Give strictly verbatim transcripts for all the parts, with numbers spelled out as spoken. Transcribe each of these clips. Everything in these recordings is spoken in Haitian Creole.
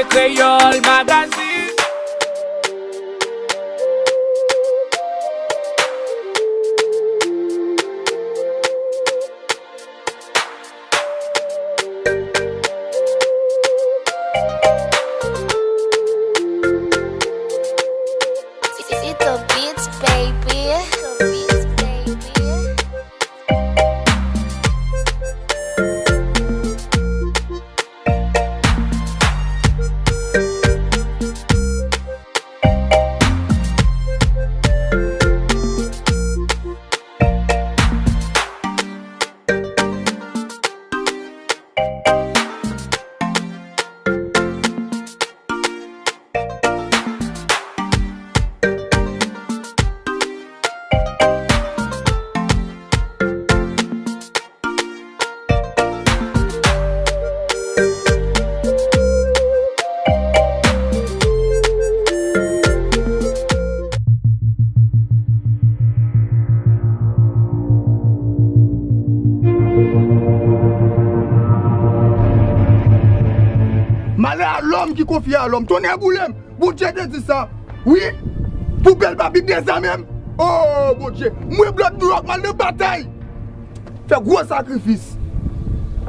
Kreyòl Magazine. Tito Beats, baby. Tito Beats, baby. Malè a lòm ki konfye a lòm. Tonnè boule m! Bondye te di sa. Wi. Pou bèl papi dezame m. Oh, Bondye. Mwen blòd Nouyòk m al nan batay. Fè gwo sakrifis.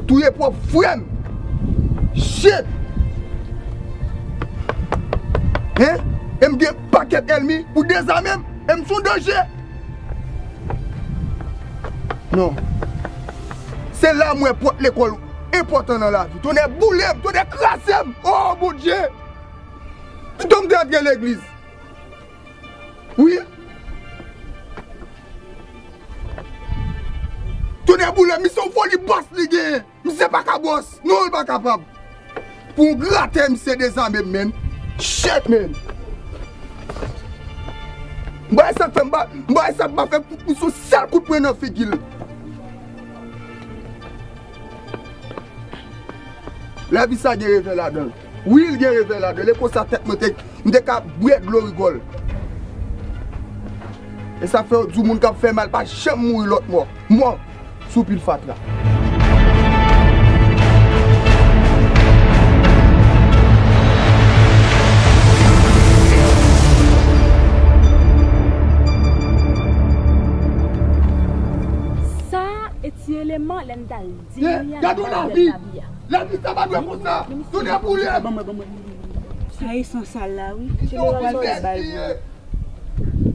Touye pwòp frè m. Shit. Hein? E m gen pakèt ènmi pou dezame m. E m son danje. Non. Se la mwen pòt lekòl enpòtan nan lavi. Tonnè boule m, tonnè kraze m. Oh, Bondye. Piton m te antre legliz. Wi. Tonnè boule m, misye yon foli bòs li genyen. Misye pa ka bòs. Non, li pa kapab. Pou yon gratè, misye dezame m, menn. Shit, menn. M ba sa fè, m ba, m ba sa m ba fè pou, pou sou sèl kout pwen nan figi l. Lavi sa gen revè ladan l. Wi, l gen revè ladan l. E konsa tèt mwen te, m te ka bwè dlo rigòl. E sa fè yo di w moun k ap fè mal pa janm mouri lòt mò. Mò sou pil fatra. Sa e ti eleman lè n t al di Ye, gade yon lavi. Lavi sa pa dwe konsa. Tonnè boule m. Sa e san sal la, wi. Jeneral, sa w di bal pou li.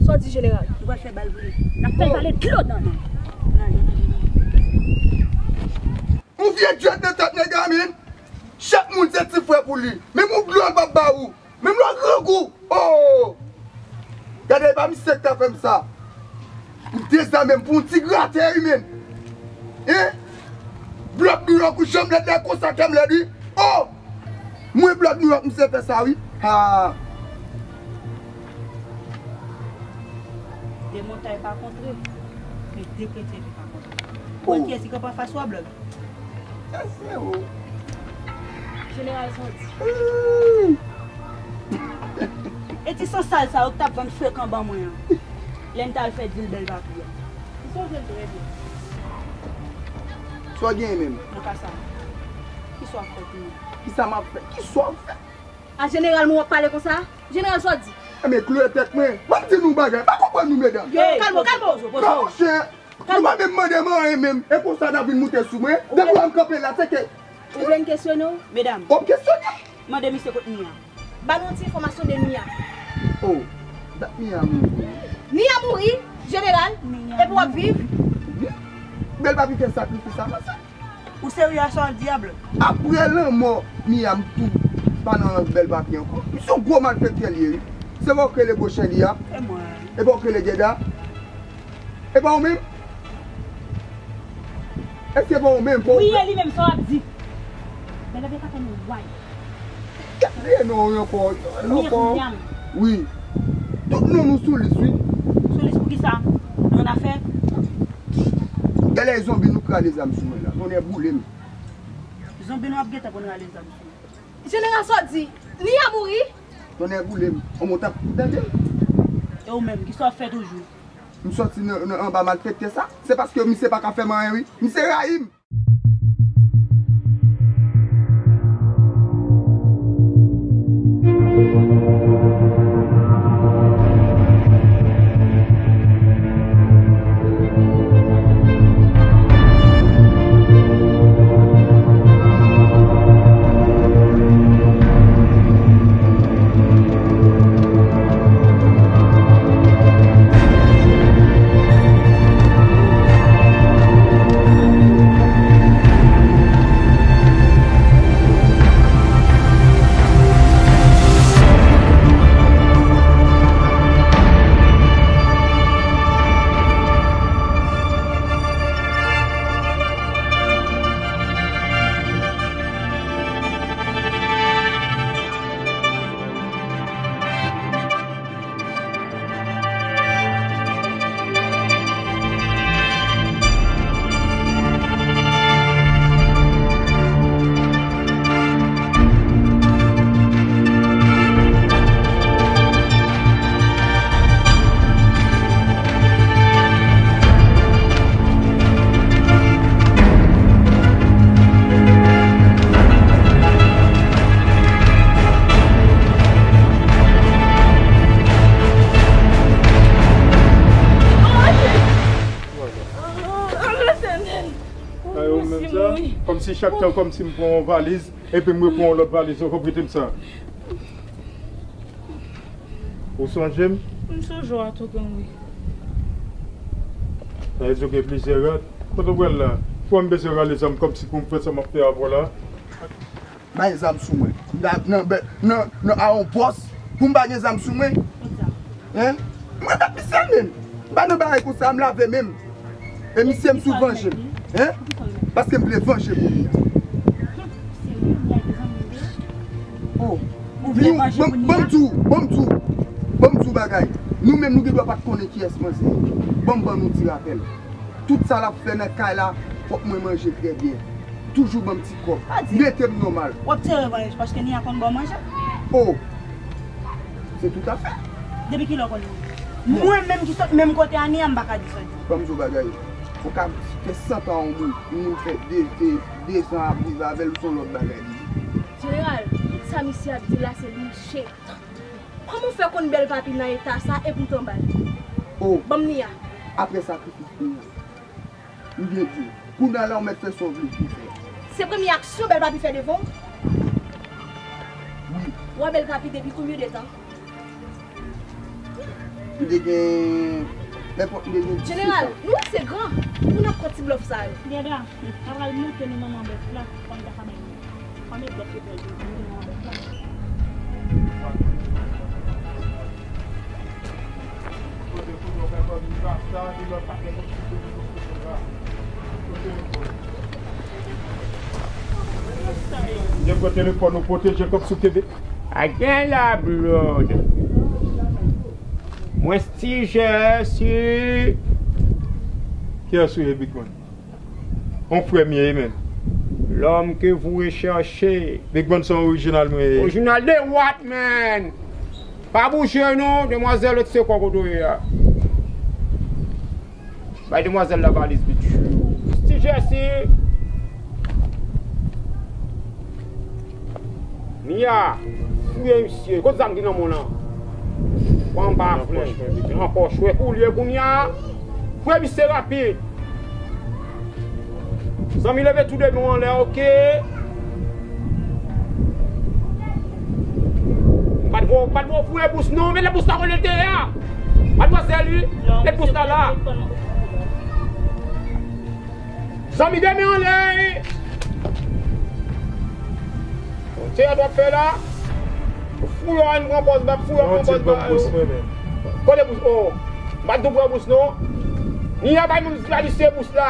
Sa w di, jeneral? Nou pral fè bal pou li. N ap fè l pale dlo nan nou. Yon vye djèt nan tèt nèg la, menn. Chak moun se ti frè pou li. Menm yon dlo l p ap ba ou. Menm lè w grangou. Oh! Gade, e pa misye ki ta fè m sa. Ou dezame m pou yon ti gratè, wi, menn. Hein? Blòd Nouyòk ou janm lèd lè konsa kè m lèd, wi. Oh! Mwen blòd Nouyòk, misye fè sa, wi. Ha! De montay pa kontre, men de kretyen tou pa kontre. Ou wè kiyès ki kanpe anfas ou a, blòd? Jeneral, sa w di? E ti san sal sa yo k t ap vann frekan ban mwen an, lè n t al fè dil bèl papi a. M sonje l trè byen. Sa w genyen menm? Nan ka sa, kisa w ap fè kounye a? Kisa m ap fè? Kisa w ap fè? A jeneral, mwen w ap pale konsa? Jeneral, sa w di? Enben, kloure tèt mwen. Ban m di nou yon bagay. M pa konprann nou, medam. Yo, kalme w, kalme w. Non, monchè. Nou pa menm mande m anyen menm. E konsa n ap vin moute sou mwen. Depi w wè m kanpe la, se ke... Ou vle m kesyone w? Medam. Bon, m kesyone. Mande misye kot Mia. Ba nou yon ti enfòmasyon de Mia. Oh, dat Mia mouri. Mia mouri, jeneral. Epi w ap viv. Bèl papi fè sakrifis sa konsa. Ou serye a sa w di a, blòd? Apre lanmò Mia, m tou pa nan bèl papi ankò. Misye yon gwo malfektè li ye, wi. Se pa w k rele gwo chen li a? E mwen. E pa w k rele Geda? E pa w menm? Èske e pa w menm? Wi, e li menm, sa w ap di. Bèl papi pa fè nou way. Gade non, ankò, ankò. Wi. Tout non nou sou lis, wi. Sou lis pou kisa? Nou annafè? Gade zonbi nou k rale zam sou mwen la. Tonnè boule m. Zonbi nou ap gentan konn rale zam sou mwen. Jeneral, sa w di? Mia mouri? Tonnè boule m. Anmò, w t ap tande m? E ou menm, kisa w ap fè toujou? M sòti nan, nan, anba malfektè sa. Se paske misye pa ka fè m anyen, wi. Misye rayi m. Chak tan kòmsi m pran yon valiz, epi m repran yon lòt valiz ankò, prete m sa. Ou sonje m? M sonje w a tou, gang, wi. Sa vle di w gen plizyè rad. Kote w pral la? Fò m bezwen rale zam kòmsi pou m fè sa m ap fè avè w la. Bay zam sou mwen. Nan, nan, nan, nan a yon bòs, pou m pa gen zam sou mwen? Hein? Mwen bat misye menm. M pa nan bagay konsa, m lave men m. E misye m sou vanje m. Hein? Paske m vle vanje moun. Oh. Ou vle vanje moun? Ban m di w, ban m di w, ban m di w bagay. Nou menm nou gen dwa pa t konnen kiyès manzè ye. Ban m ban nou ti rapèl. Tout sa l ap fè nan kay la, fòk mwen manje trè byen. Toujou ban m ti kòb. Mete m nòmal. W ap tire revanj paske Nia konn ba w manje? Oh! Se toutafè. Depi kilè w konn li? Mwen menm ki sot menm kote a Nia, m pa ka di sa. Ban m di w bagay. Ou ka fè san tan yon moun, yon moun fè de, de, de zan ap viv avè l, se yon lòt bagay li ye. Jeneral, sa misye ap di la, se li chef. Kòman w fè konn bèl papi nan eta sa, epi w t anba l? Oh. Ban m Nia. Apre sakrifis Nia. M byen di w. Kounye a la, ou mèt fè sa w vle pou fè. Se premye aksyon bèl papi fè devan w? Wi. W a bèl papi depi konbyen de tan? M te gen, nenpòt, m te gen disèt an. Jeneral, nou wè se gran pou n ap pran ti blòf sa yo. Gèda, m pral montre nou manman bèf la, kòm ta ka bay nou. Gen gwo telefòn ou pwoteje kòm sou kenbe. A gen la, Blood. Mwen Steve Jesse. Kiyès ou ye, Big Man? On frè m ye, men. L'homme que vous recherchez. Big Man, se yon orijinal mwen ye. Orijinal de what, man? Pa bouje non, demwazèl, ret se kò kote w ye a. Bay demwazèl la valiz, bitch. Steve Jesse. Mia, fouye misye. Kot zam ki nan men w lan? Pran anba flèch. Nan pòch, wè koulye kounye a. Fouye misye rapid. Zanmi, leve tou de men w anlè, oke? Pa t vo, pa t vo fouye bous non, men lè bous la kote l te ye a. Madmwazèl, wi, met bous la la. Zanmi, de men anlè, wi. Bon, teyat w ap fè la. Fouye w ann pran pòz, m ap fouye w ann pran pòz ba yo. Kote bous, oh. M pa t tou pran bous non. Ni a bay moun la li se bous la.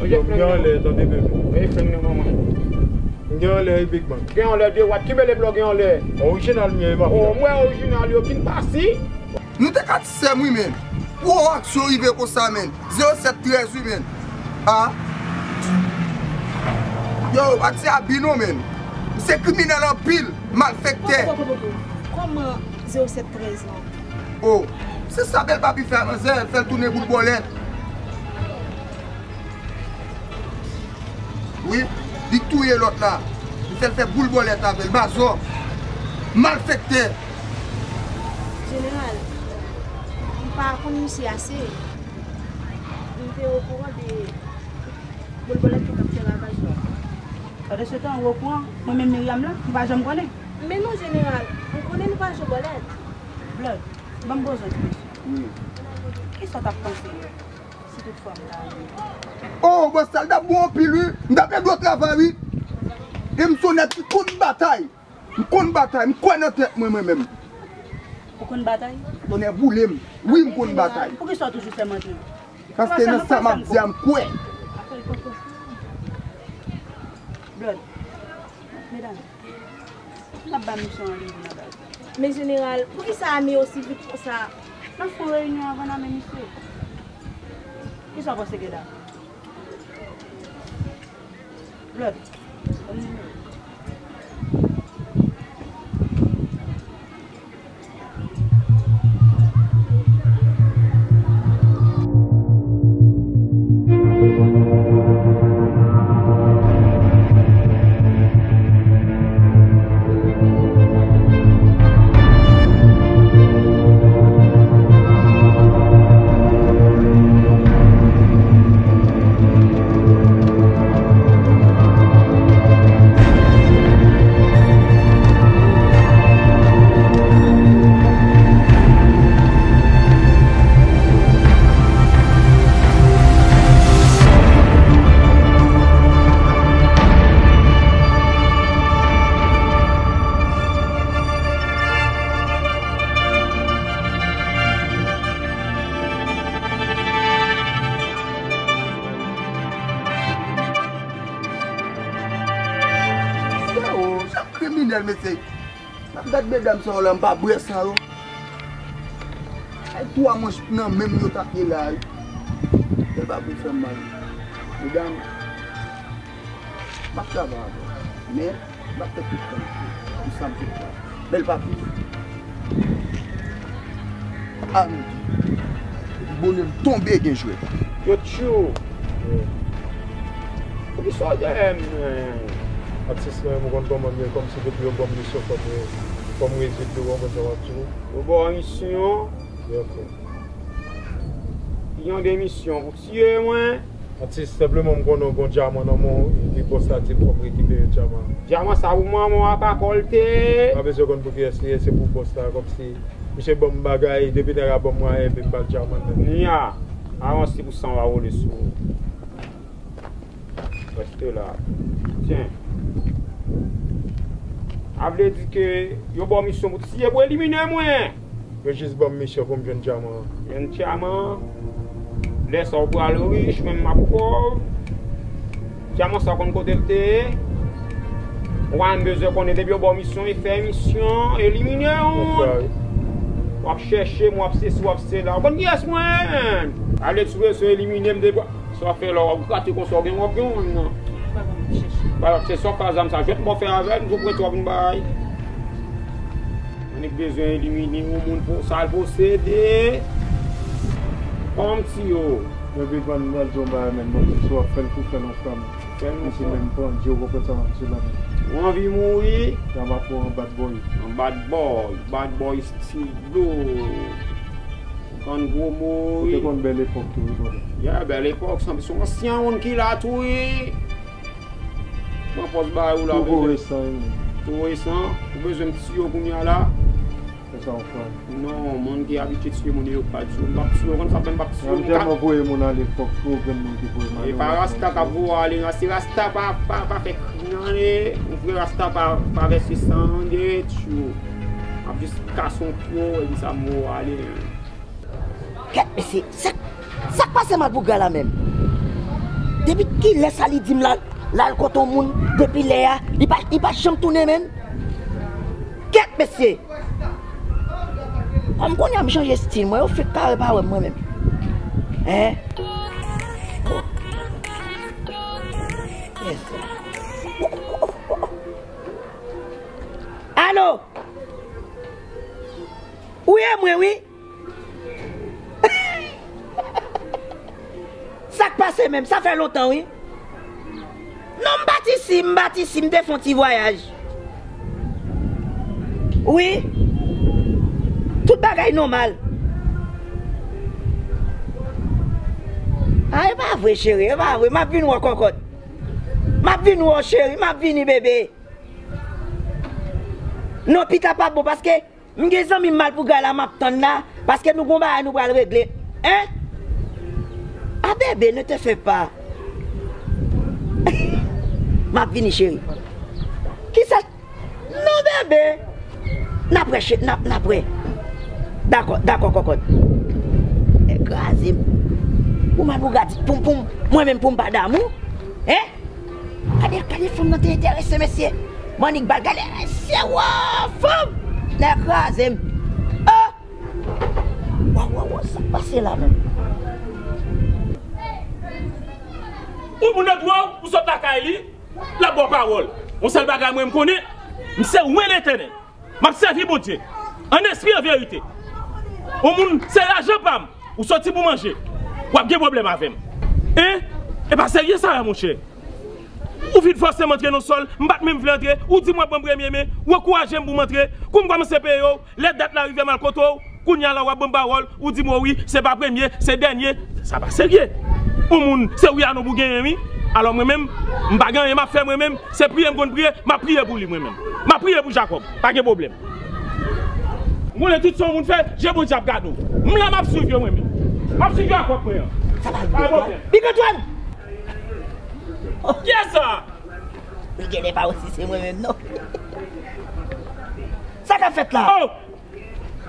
Yo, m gen anlè, tande bebe. Ey, fè m nan manman. M gen anlè, wi, Big Man. Gen anlè de wat, ki mele blò gen anlè? Orijinal m ye, wi, m ap fè. Oh, mwen orijinal yo, ki n pasi. Nou te ka ti sè m, wi, men. Pou yon aksyon rive konsa, men. Zewo sèt trèz, wi, men. Ah. Yo, pati a bi non, men. Se kriminèl anpil, malfektè. Kòman zewo sèt trèz lan? Oh, se sa bèl papi fè a manzè, l fè l tounen boul bòlèt. Wi, li touye lòt la. Li fè l fè boul bòlèt avè l, bazò. Malfektè. Jeneral, m pa konn misye ase. M te okouran de boul bòlèt ki t ap fè ravaj la. Pandan se tan, ou okouran, mwen menm Myriam la, m pa janm konnen. Men non, Jeneral, m konnen nou pa jwe bòlèt. Blood, ban m poze w ti kesyon. Wi. Kisa w t ap panse si toutfwa m ta rive? Oh, bòs, sa l t ap bon anpil, wi. M t ap ede w travay, wi. E m se yon nèg ki konn batay. M konn batay. M kwè nan tèt mwen, mwen menm. Ou konn batay? Tonnè boule m. Wi, m konn batay. Poukisa w toujou fè manti? Paske nan sa m ap di a, m kwè. Blood. Medam, n ap ba misye yon randevou nan baz la. Men jeneral, poukisa ame osi vit konsa? N ap fè yon reyinyon avan n ame misye. Kisa w panse, Geda? Blood, ban m nimewo. Kriminèl, mesye. M ap gad medam sa yo la, m pa bwè san yo. Ay twa manch nan menm yo t ap ye la wi. Tèl pa pou fè m mal. Medam, m ap travay avè w. Men, m ap fè tout tan pou sa m sot la. Bèl papi. Ann. Bonè m tonbe gen jwèt. Yo tchou. Poukisa w dèyè m, men? Atis mwen, ou konn kòman m ye, kòmsi depi yo ban m misyon fò m, fò m rezoud li, ou konprann sa m ap di w? Yo ba w misyon? Byen fè. Yon de misyon pou tiye mwen. Atis, senpleman m konnen w gon dyaman nan men w, epi bòs la di m fò m rekipere dyaman. Dyaman sa pou manman w ap akòlte. Pa bezwen konn pou kiyès li ye, se pou bòs la, kòmsi misye ban m bagay, depi nèg la ban m mwayen, epi m ba l dyaman nan. Nia, avanse pou san w a wole sou ou. Reste la. Tyen. A vle di ke yo ba w misyon pou tiye, pou elimine mwen. Yo jis ban m misyon pou m jwenn dyaman an. Jwenn dyaman an. Lè sa w pral rich, mwen m ap pòv. Dyaman sa w konn kote l te ye? Ou pa menm bezwen konnen, depi yo ba w misyon, e fè misyon, elimine yon moun. W ap chèche m, w ap sesi, w ap sela. Ou konn kiyès mwen? Ale sou rezo, elimine m depi. Sa w ap fè la, w ap grate konsa, w gen, w ap gen yon nan. Pa se sa w fè a zam sa, jwèt m ap fè avè l, m tou prete w ap vin bay. Annik bezwen elimine yon moun pou sa l posede. Kòm ti yo. Epi ban m di yon bagay, men, bon, si w ap fè l pou fè l ansanm. Fè l ansanm. Menm pandye, w konprann sa m ap di la, men. Ou anvi mouri? Ya m ap pran yon bad boy. Yon bad boy, bad boy stilo. Konn gwo mo, wi. Ou te konn bèl epòk tou, wi, brother. Yeah, bèl epòk, se yon ansyen moun ki la tou, wi. Pran pòz bagay ou la, wi. Tou resan, wi. Tou resan, ou bezwen m tiye w kounye a la? Se sa w fè. Non, moun ki abitye tiye moun yo pa tiye w, m p ap tiye w, konn sa fè m p ap tiye w. M tèlman voye moun ale, fòk tou gen moun ki voye m ale. E pa rasta k ap voye w ale, non, se rasta pa, pa, pa fè kri, non, e, ou vre rasta pa, pa vèse san, de, tchou. M ap jis kase yon pye w, epi sa m voye w ale. Kèt, mesye, sa, sa k pase Malpougra la menm? Depi kilè sa li di m l al, l al kote yon moun, depi lè a, li pa, li pa janm tounen menm? Kèt, mesye! Kòm kounye a m chanje estil mwen, yo fèk kare pa wè m mwen menm. Hein? Alo! Ou ye mwen, wi? Sa k pase menm? Sa fè lontan, wi. Non, m pa t isi, m pa t isi, m te fè yon ti vwayaj. Wi. Tout bagay nòmal. A, e pa vre, cheri, e pa vre. M ap vin wè w, kòkòt. M ap vin wè w, cheri, m ap vini, bebe. Non, pita p ap bon, paske m gen zanmi m Malpougra la, m ap tann la, paske nou gon bagay nou pral regle. Hein? A bebe, ne te fais pas. M ap vini, cheri. Kisa? Non, bebe. N ap wè, cheri, n ap, n ap wè. Dakò, dakò, kòkòt. Nèg kraze m. Ou Malpougra di pou m, pou m, mwen menm pou m pa damou? Hein? Gade, gade fanm nan te enterese, mesye. Mannik bal, gade, mesye, wo, fanm! Nèg kraze m. Oh! Waw, waw, waw, sa k pase la menm? Ou moun nan dwe w, ou sot lakay li, l ap ba w pawòl. Yon sèl bagay mwen m konnen, m se wen Letènèl. M ap sèvi Bondye, an espri, an verite. Yon moun, se lajan pa m, ou soti pou manje, w ap gen pwoblèm avè m. Hein? E pa serye sa, monchè. Ou vin fòse m antre nan sòl, m pa t menm vle antre, ou di m w ap ban m premye men, ou ankouraje m pou m antre, kou m kòmanse peye w, lè dat la rive m al kote w, kounye a la w ap ban m pawòl, ou di m, o wi, se pa premye, se dènye, sa pa serye. Yon moun, se wi a non pou genyen, wi. Alò mwen menm, m pa gen anyen m ap fè mwen menm, se priye m konn priye, m ap priye pou li mwen menm. M ap priye pou Jakòb, pa gen pwoblèm. M konnen tout sa yon moun fè, je Bondye ap gade w. M la m ap swiv yo mwen menm. M ap swiv yo ak kòk mwen an. Sa pa pwoblèm. Big Antoine! Kiyès sa? Li genlè pa osi se mwen menm non. Sa k ap fèt la? Oh!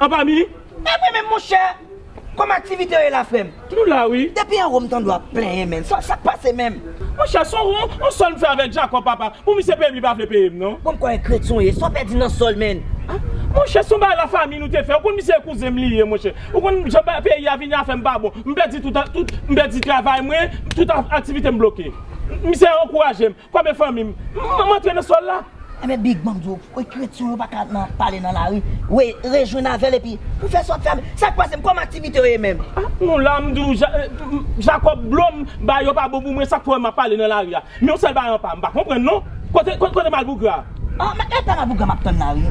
Anba mi? E mwen menm monchè. Kòman aktivite yo ye la, frè m? Nou la, wi. Depi anwo m tande w ap plenyen, menn. Sa, sa k pase menm? Monchè, se yon, yon sòl m fè avèk Jakòb, papa. Pou misye peye m, li pa vle peye m, non. Bon, m kwè kretyen w ye. Sa w pèdi nan sòl, menn? Ah, monchè, se yon bagay lafanmi nou te fè. Ou konn misye kouzen m li ye, monchè. Ou konn jan ba-, peyi a vini a fè m pa bon. M pèdi tout, tout, m pèdi travay mwen, tout a-, aktivite m bloke. Misye ankouraje m. Kòm e fanmi m, m, m antre nan sòl la. Enben, Big, ban m di w, wi, kretyen yo pa ka nan, pale nan lari. Wi, rejwenn avè l epi pou fè sa w ap fè a. Sa k pase m? Kòman aktivite yo ye menm? Ah, nou la, m di w, Ja-, eh, m, Jakòb blo m, bagay yo pa bon pou mwen, sa k fè w wè m ap pale nan lari a. Men yon sèl bagay anpa, m pa konprann non. Kote, kote, kote malpougra a? Ah, men e pa malpougra m ap tann la, wi.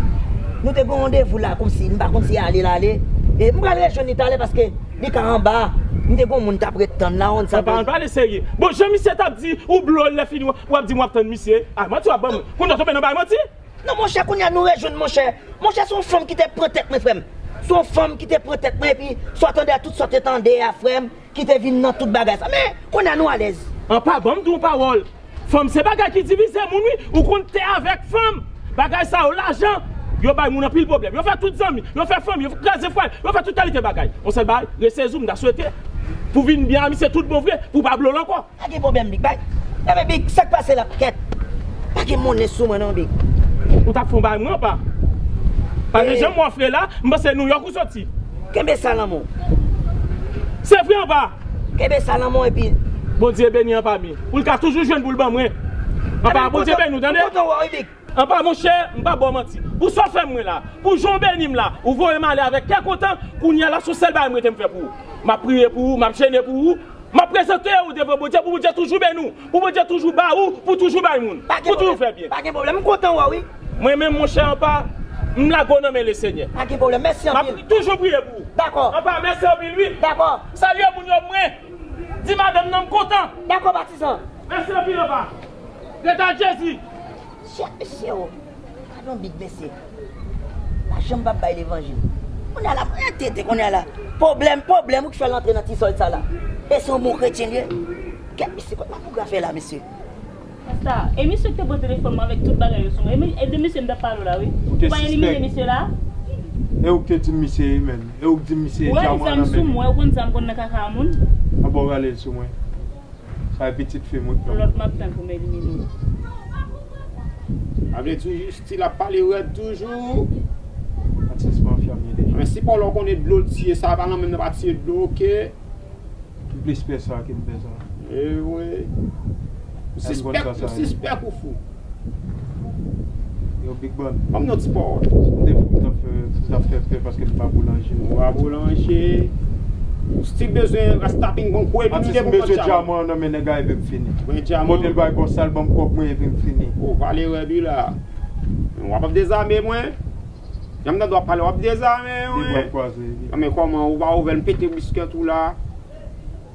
Nou te gen yon randevou la, kòmsi, m pa konn si ale l ale. E m pral rejwenn li talè paske li ka anba. M te gen yon moun t ap ret tann la, w konn sa. Anpa, ann pale serye. Bon, jan misye t ap di, ou blo l, lè fini, w ap di m w ap tann misye. Ah, manti w ap ban mwen. Kounye a w tonbe nan bay manti? Non, monchè, kounye a nou rejwenn, monchè. Monchè, se yon fanm ki te pran tèt mwen, frè m. Se yon fanm ki te pran tèt mwen, epi sa w tande a, tout sa w te tande a, frè m, ki te vin nan tout bagay sa. Men, kounye a nou alèz. Anpa, ban m di w yon pawòl. Fanm se bagay ki divize moun, wi. Ou konn te avèk fanm. Bagay sa yo lajan. Yo bay moun anpil pwoblèm. Yo fè tout zanmi. Yo fè fanmi. Yo kraze fwaye. Yo fè tout kalite bagay. Yon sèl bagay, resezi w, m ta swete pou vin byen a misye tout bon vre, pou w pa blo l ankò. Pa gen pwoblèm, Big. Bay. Enben, Big, sa k pase la? Kèt. Pa gen monnen sou mwen, non, Big. Ou t ap fè yon bagay mwen anpa. Paske jan m wè w fle la, m panse Nouyòk ou soti. Kenbe sa nan men w. Se vre anpa. Kenbe sa nan men w epi Bondye beni anpa, mi. Pou l ka toujou jwenn pou l ban mwen. Anpa, Bondye beni w, tande? M kontan wè w, wi, Big. Anpa, monchè, m pa ba w manti. Pou sa w fè mwen la, pou jan w beni m la, ou voye m ale avèk kè kontan, kounye a la, se yon sèl bagay m rete m fè pou ou. M ap priye pou ou, m ap jene pou ou, m ap prezante w devan Bondye, pou Bondye toujou beni w, pou Bondye toujou ba ou, pou toujou bay moun, pou toujou fè byen. Pa gen pwoblèm, m kontan wè w, wi. Mwen menm, monchè, anpa, m lage w nan men Lesenyè. Pa gen pwoblèm, mèsi anpil. M ap toujou priye pou ou. Dakò. Anpa, mèsi anpil, wi. Dakò. Salye moun yo pou mwen. Di madanm nan m kontan. Dakò, patizan. Mèsi anpil, anpa. Glwa a Jezi. Chè, mesye o. Gadon Big, mesye. Lajan m p ap bay levanjil. Kounye a la, mwen entete kounye a la. Pwoblèm, pwoblèm ou ki fè l antre nan ti sòl sa la. E se yon bon kretyen li ye. Kèt, mesye, kot malpougra fè la, mesye? Rasta, e misye ki te pran telefòn mwen avèk tout bagay yo sou mwen. E mi-, e de misye m t ap pale w la, wi. Ou te sispèk. Ou pa elimine misye la? E ou ki te di m misye ye, menm. E ou ki di m misye ye, dyaman nan men li. Ou wè zam sou mwen, ou konn zam konn nan kaka moun. Anba w rale l sou mwen. Sa e pitit fi m wi. Lòt m ap tann pou m elimine w. Sa vle di w stil ap pale rèd toujou. Atis mafya m ye deja. Men si pa w la w konnen dlo l tiye, sa pa nan menm nan pa tiye dlo, oke? M plis pè sa ke m pè sa. E wi. M sispèk, m sispèk ou fou. Yo, Big Ban. Ban m yon ti pawòl. M te fou, m t ap fè, m t ap fè pè paske m pa boulanje. Ou pa boulanje. Ou still bezwen rasta pingpong kwe li mite pou pran dyaman. Atis, m bezwen dyaman nan men nèg la epi m fini. Mwen dyaman. Kote l bay kò sal, ban m kòb mwen epi m fini. Ou pale rèd wi la. W ap dezame mwen. Jan m tande w ap pale, w ap dezame mwen. De bra kwaze. Nan men kòman ou pa ouvè l, m pete briskèt ou la.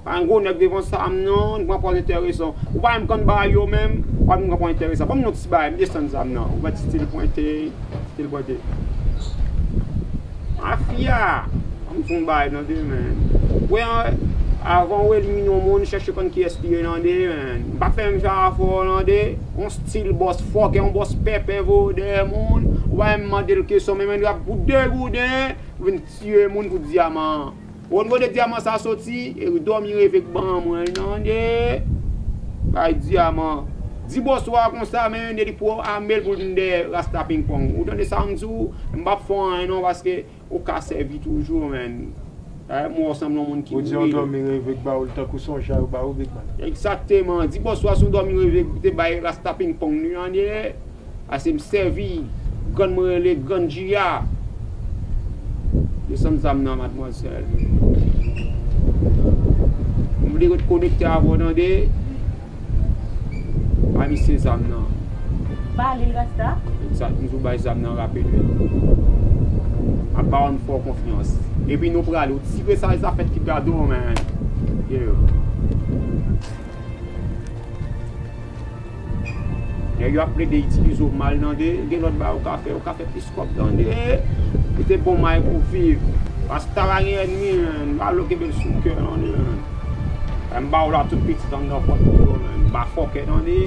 Pa gen gwo nèg devan zam nan, li pran pòz enteresan. Ou pa menm konn bagay yo menm, ou pa menm pran pòz enteresan. Ban m yon ti bagay, m desann zam nan. Ou wè ti stil pwente, ti stil pwente. Mafya! Ban m di w yon bagay, tande, menn. Ou wè, avan ou elimine yon moun, chèche konn kiyès li ye, tande, menn. M pa fè menm jan avè w, tande. Yon stil bòs fòkè, yon bòs pèpè, voye dèyè moun. Ou pa menm mande l kesyon, menm l ap pou de gouden, ou vin tiye moun pou dyaman. Ou konn kote dyaman sa soti? E dòmi reve k ban mwen l, tande. Bay dyaman. Di bòs ou a konsa, men li pran ame l pou l vin dèyè rasta pingpong. Ou tande sa m di w? M p ap fè w anyen non, paske ou ka sèvi toujou, menn. Dayè, m wè w sanble yon moun ki bril. Ou di yon dòmi reve k ba w l tankou se yon ja yo ba ou, Big Man. Egzakteman. Di bòs ou a se yon dòmi reve k te bay rasta pingpong li, tande. Ase m sèvi grann mwen rele Grann Jia. Desann zam nan, madmwazèl. M vle ret konekte avè w, tande. Ba misye zam nan. Ba li l, Rasta. Egzat, m di w bay zam nan rapid wi. M ap ba w, m fè w konfyans. Epi nou prale, ou tire sa, zafè ki gade w, man. Yeah. Nèg yo ap plede itilize w mal, tande. Gen lòt bagay ou ka fè, ou ka fè plis kòb, tande. Ou te bon may pou viv. Rasta pa gen ènmi, man. M pa vle w kenbe l sou kè, tande, man. M ba w la tout pitit anndan pòt pou yo, man. M pa fòkè, tande.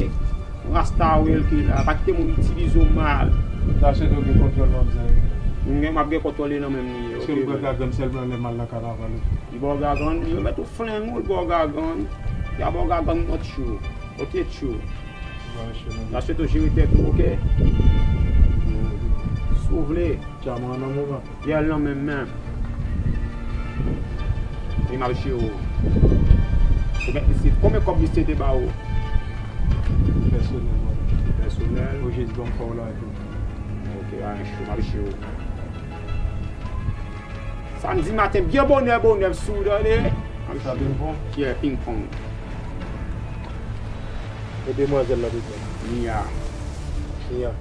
Rasta Will ki la. Pa kite moun itilize w mal. Sa se tou gen kontwòl manzè. M gen, m ap gen kontwòl li nan men m li ye, oke, men. Paske m pran gagann sèlman lè m al nan kanaval, wi. Li ba w gagann, li remèt ou flenm ou, li ba w gagann. Li a ba w gagann mòt chou. Oke, chou. N a swete w jere tèt ou, oke? Si w vle. Tchaman nan moman. Yè l nan men m menm. Li m ap jere w. Ou mèt misye. Konbyen kòb misye te ba ou? Pèsonèl, mwen. Pèsonèl? Ou jis ban m pa w la epi. Oke, anyen cho, m ap jere w. Samdi maten, byen bonè, bonè, m sou w, tande? Sa ping pong? Yeah, ping pong. E demwazèl la bezwen? Nia. Nia.